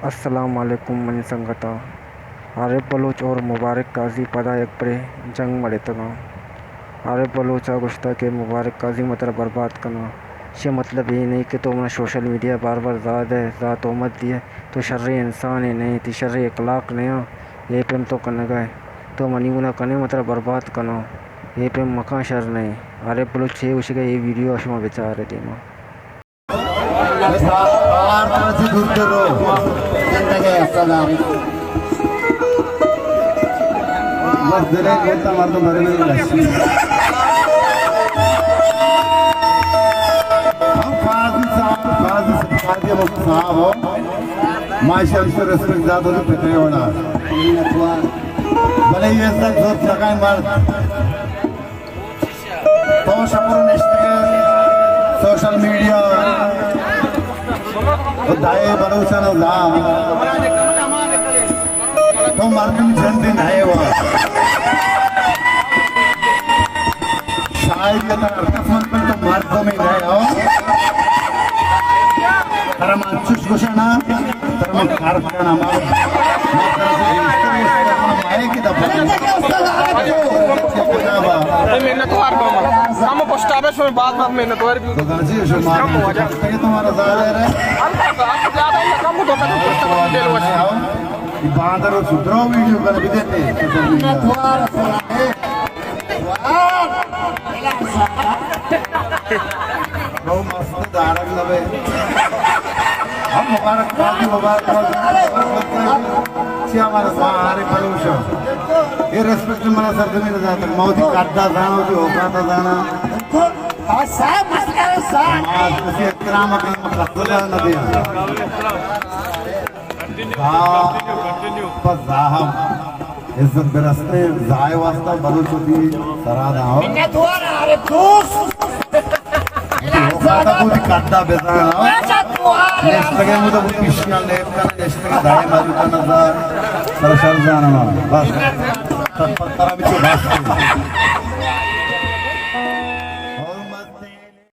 السلام علیکم منی سنگتاں، عارف بلوچ اور مبارک قاضی پدا یک برے جنگ مڑتگاں۔ عارف بلوچ ءَ گوشتگ کہ مبارک قاضی من ترا برباد کناں۔ ایشی ءِ مطلب اے نہ اِنت کہ تو من ءَ سوشل میڈیا ءَ بار بار زاہ دئے، زاہ تہمت دئے، تو شریں انسانے نہ ئے، تئی شریں اخلاق نیاں، اے پیم تو کنگ ءَ ئے، تو منی گون ءَ کن ئے من ترا برباد کناں، اے پیم مکن، شر نہ اِنت۔ عارف بلوچ چے گوشگ ءَ اے ویڈیو ءَ شما بچار ئے دیما۔ بار بار چہ دور تر رو۔ زندگی استادار۔ بس دلے گوتا مردم بھرے میں لشی۔ ہم قاضی صاحب، قاضی صاحب، قاضی مفتی صاحب ہو۔ ماشاءاللہ سے ریسپیکٹ زیادہ تو پتے ہونا۔ بلے یہ عزت زور جگہ مرد۔ تو شپر نشتگے سوشل میڈیا ءَ دائے بلوچان ءَ زاہ۔ تو مردم جندے نہ ئے وا۔ شاید کہ ترا ہر کس من تو مردم ہی نہ ئے وا۔ ترا من چوش گوشاں نا، ترا من کار کناں، ما، ما ترا سے گیشتر، گیشتر من مائے کی دپا۔ اے منتوار بابا۔ ہم پشتا بے شما بعد بعد منتوار بھی۔ تو گرجی شما تمہارا زیادہ ہے۔ ہم زیادہ ہی کم تو کم پشتا دل وش۔ باندر و سدرو ویڈیو کر بھی دیتے۔ بہت مست دارگ لبے۔ ہم مبارک باد، مبارک باد۔ چیا ہمارا سوارے پروشا۔ یہ ریسپیکٹ ہمارا سرزمین ذات ہے۔ موتی کاٹا زانا، جو ہوتا تھا زانا۔ اور صاحب، مسئلہ ہے صاحب۔ آج کسی احترام کا مقصد نہ دیا۔ ہاں، بس زاہم۔ عزت برستے، زاہے واسطہ بلوچ وتی سرا داؤ۔ منتوار عارف دوست۔ تو کاتا بودی کاتا بزانا۔ نشتگے مو تو پیشیاں لیب کنا، نشتگے دائے مالو کنا زار۔ سر شر جانا بس۔ سر پترا بچو بس۔